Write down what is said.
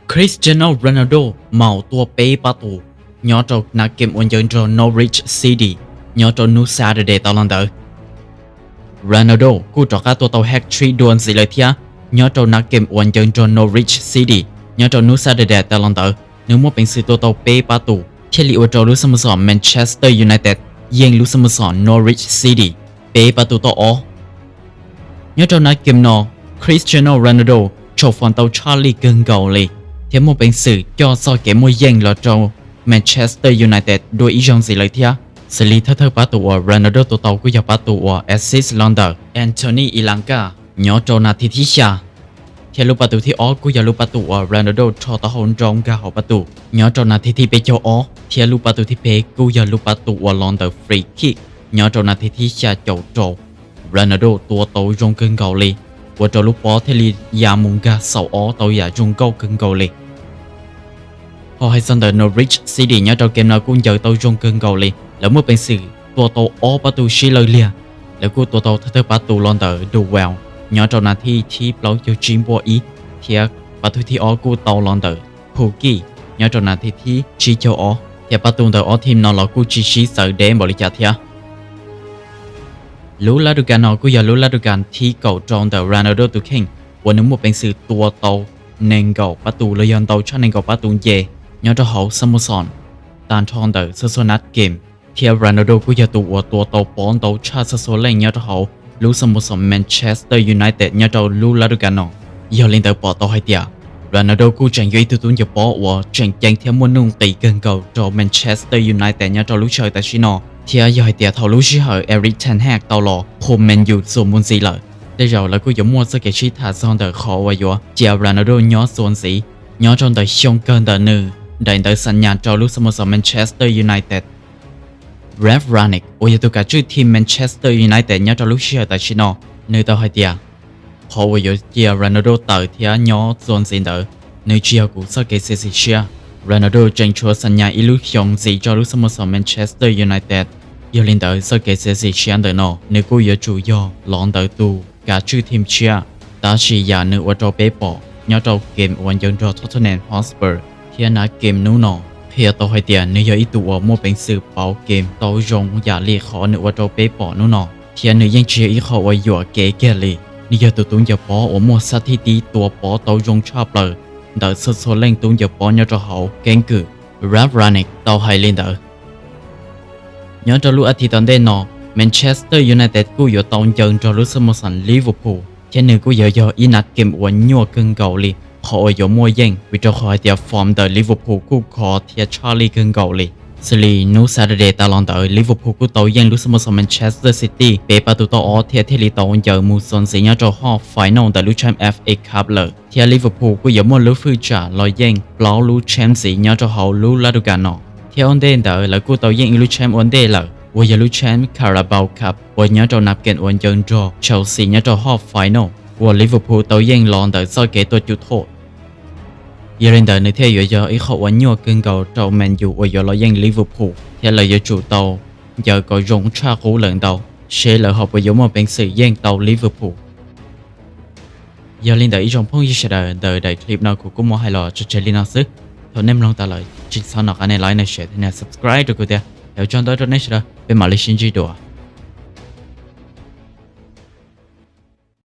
Cristiano Ronaldo maum tua peb pab tus nyob rau nab kem uas ncaws nrog Norwich City nyob rau hnub Saturday tau los ntawd. Ronaldo kuj rov qab tua tau hat-trick dua ntxiv lawm thiab nyob rau nab kem uas ncaws nrog Norwich City nyob rau hnub Saturday tau los ntawd, nws muaj peev xwm tua tau peb pab tus thiaj li ua rau lub xab mos xoom Manchester United yeej lub xab mos xoom Norwich City peb pab tus tau ob. Nyob rau nab kem no, Cristiano Ronaldo tshau fom tau tshaj lij kawg nkaus li thiab muaj peev xwm coj txoj kev muaj yeej los rau Manchester United dua ib zaug ntxiv lawm thiab. Xws li thawj thawj pab tus uas Ronaldo tua tau kuj yog pab tus uas assist los ntawm Anthony Elanga nyob rau nas this thib xya, thiab lub pab tus thib ob kuj yog lub pab tus uas Ronaldo rho tau hauv nroo nkag hauv pab tus nyob rau nas this thib peb caug ob, thiab lub pab tus thib peb kuj yog lub pab tus uas los ntawm free kick nyob rau nas this thib xya caum rau. Ronaldo tua tau zoo kawg nkaus li, ua rau lub pob thiaj li ya mus nkag xaus ob tau yam zoo nkauj kawg nkaus li. Ho hais txog ntawm Norwich City nyob rau kem no kuj ncaws tau zoo kawg nkaus li, lawv muaj peev xwm tua tau ob pab tus sib law liag. Lawv kuj tua tau thawj thawj pab tus los ntawm Dewell nyob rau nas this thib plaub caug tsib npuaj ib, thiab pab tus thib ob kuj tau los ntawm Pukki nyob rau nas this thib tsib caug ob, thiab pab tus ntawm ob team no los kuj tsis sib txawv deb npaum li cas thiab. Lub lab du kas no kuj yog lub lab du kas thib kaum rau ntawm Ronaldo tus kheej uas nws muaj peev xwm tua tau nees nkaum pab tus los yog ntau tshaj nees nkaum pab tus nce nyob rau hauv xab mos xoom tag nrho ntawm txhua txhua nab kem, thiab Ronaldo kuj yog tus uas tua tau pob ntau tshaj txhua txhua leej nyob rau hauv lub xab mos xoom Manchester United nyob rau lub lab du kas no. Yog li ntawd pom tau hais tias Ronaldo kuj tseem yog ib tug tub ncaws pob uas tseem ceeb thiab muaj nuj nqis kawg nkaus rau Manchester United nyob rau lub sij hawm tam sim no, thiab yog hais tias thaum lub sij hawm Erik ten Hag tau los qhua Man U txuas mus ntxiv lawm, tej zaum lawv kuj yuav muaj txoj kev sib tham txog ntawm qhov uas yuav cia Ronaldo nyob txuas ntxiv nyob rau ntawm xyoo kawg ntawm nws daim ntawv xa nyas rau lub xab mos xoom Manchester United. Ralf Rangnick uas yog tus kav tswj team Manchester United nyob rau lub sij hawm tam sim no, nws tau hais tias qhov uas yuav cia Ronaldo tawm thiab nyob txuas ntxiv ntawd, nws tsis yog kuv txoj kev xyiv xim siab. Ronaldo tseem tshuav xa nyas ib lub xyoo ntxiv rau lub xab mos xoom Manchester United, yog li ntawd txoj kev xyiv xim siab ntawm no nws kuj yuav tsum yog los ntawm tus kav tswj team tshiab. Tab sis yam nws ua rau peb pom nyob rau kem uas ncaws nrog Tottenham Hotspur thiab nab kem hnub no qhia tau hais tias nws yog ib tug uas muaj peev xwm pauv kem tau zoo yam li qhov nws ua rau peb pom hnub no, thiab nws yeej tsis yog ib qho uas yuam kev kiag li. Nws yog tus tub ncaws pob uas muaj xab thib tib tua pob tau zoo tshaj plaws ntawm txhua txhua leej tub ncaws pob nyob rau hauv keeb kwm. Ralf Rangnick tau hais li ntawd. Nyob rau lub as thiv tom ntej no, Manchester United kuj yuav tau ncaws nrog lub xab mos xoom Liverpool, thiab nws kuj yuav yog ib nab kem uas nyuaj kawg nkaus li qhov uas yuav muaj yeej, vim rau qhov hais tias form ntawm Liverpool kuj khov thiab tshaj lij kawg nkaus li. Xws li hnub Saturday tas los ntawd Liverpool kuj tau yeej lub xab mos xoom Manchester City peb pab tus tau ob thiab thiaj li tau ncaws mus txuas ntxiv nyob rau hot final ntawm lub champ F A Cup lawm, thiab Liverpool kuj yuav muaj lub hwj tsam los yeej plaub lub champ ntxiv nyob rau hauv lub lab du kas no. Thiab ua ntej ntawd lawv kuj tau yeej ib lub champ ua ntej lawm uas yog lub champ Carabao Cup uas nyob rau nab kem uas ncaws nrog Chelsea nyob rau hot final uas Liverpool tau yeej los ntawm txoj kev tua cub thoj. Yog li ntawd nws thiaj yuav yog ib qho uas nyuaj kawg nkaus rau Man U uas yuav los yeej Liverpool, thiab lawv yuav tsum tau ncaws kom zoo tshaj qub lawm ntau seb lawv ho puas yuav muaj peev xwm yeej tau Liverpool. Yog li ntawd ib tsoom phooj ywg sawv daws, ntawm daim clip no kuv kuj muab hais los tso tseg li no xwb. Thaum nej mloog tas lawm tsis txhob nco qab nias like, nias share thiab nias subscribe rau kuv thiab. Ua tsaug ntau rau nej sawv daws, peb mam li sib ntsib dua.